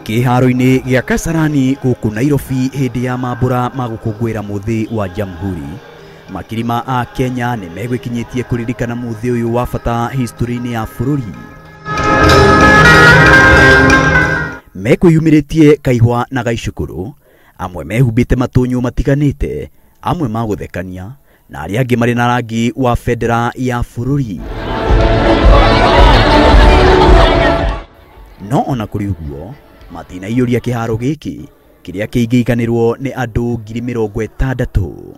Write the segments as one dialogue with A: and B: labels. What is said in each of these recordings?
A: Kĩharo-inĩ gĩa Kasarani gũkũ Nairobi hĩndĩ ya mambũra ma gũkũngũĩra mũthĩ wa Jamhuri, makiri ma a Kenya nĩ megwĩkinyĩtie kũririkana mũthĩ ũyũ wa bata historĩ-inĩ ya bũrũri. Mekwĩyumĩrĩtie kaihwa na gaicukũrũ, amwe mehumbĩte matũnyũ matiganĩte, amwe ma gũthekania na arĩa angĩ marĩ na rangi wa bendera ya bũrũri. No ona kũrĩ ũguo, matinaiyũria kĩharo gĩkĩ kĩrĩa kĩingĩiganĩrwo nĩ andũ 60,000.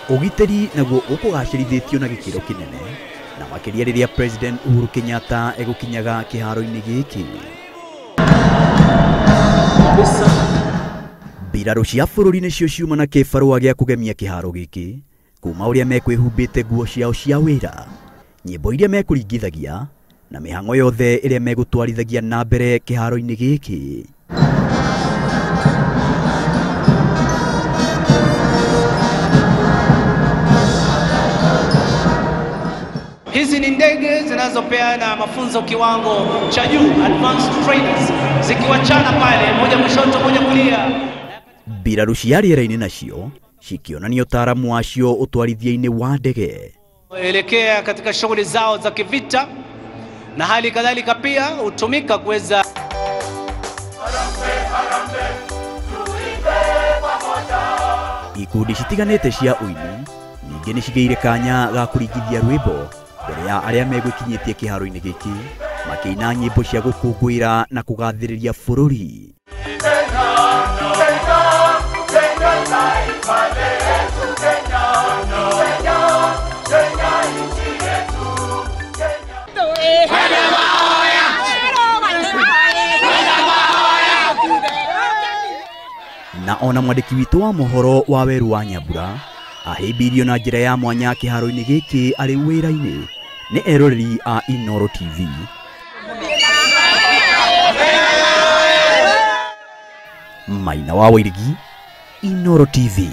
A: Ũgitĩri naguo ũkũgacĩrithĩtio na gĩkĩro kĩnene, na makĩria rĩrĩa President Uhuru Kenyatta egũkinyaga kĩharo-inĩ gĩkĩ. Mbirarũ cia bũrũri nĩcio ciuma na kĩbarũa gĩa kũgemia kĩharo gĩkĩ, kuma ũrĩa mekwĩhumbĩte nguo ciao cia wĩra, nyĩmbo iria mekũringithagia na mĩhang'o yothe ĩrĩa megũtwarithagia na mbere kĩharo-inĩ gĩkĩ.
B: Hizi ni ndege zinazopeana mafunzo kiwango cha juu, advanced trainers, zikiwachana pale moja kushoto moja kulia.
A: Mbirarũ cia rĩera-inĩ nacio cikĩonania ũtaaramu wacio ũtwarithia-inĩ wa ndege.
B: Elekea katika shughuli zao za kivita na hali kadhalika pia hutumika kuweza.
A: Ikundi citiganĩte cia ũini ningĩ nĩcigĩire kanya ga kũringithia rwĩmbo mbere ya arĩa megwĩkinyĩtie kĩharo-inĩ gĩkĩ makĩina nyĩmbo cia gũkũngũĩra na kũgathĩrĩria bũrũri. Na ona mwandĩki witũ wa mohoro wa Weru wa Nyambura ahĩmbĩirio na njĩra ya mwanya kĩharo-inĩ gĩkĩ arĩ wĩra-inĩ nĩ eroreri a Inooro TV. Maina wa Wairigi, Inooro TV.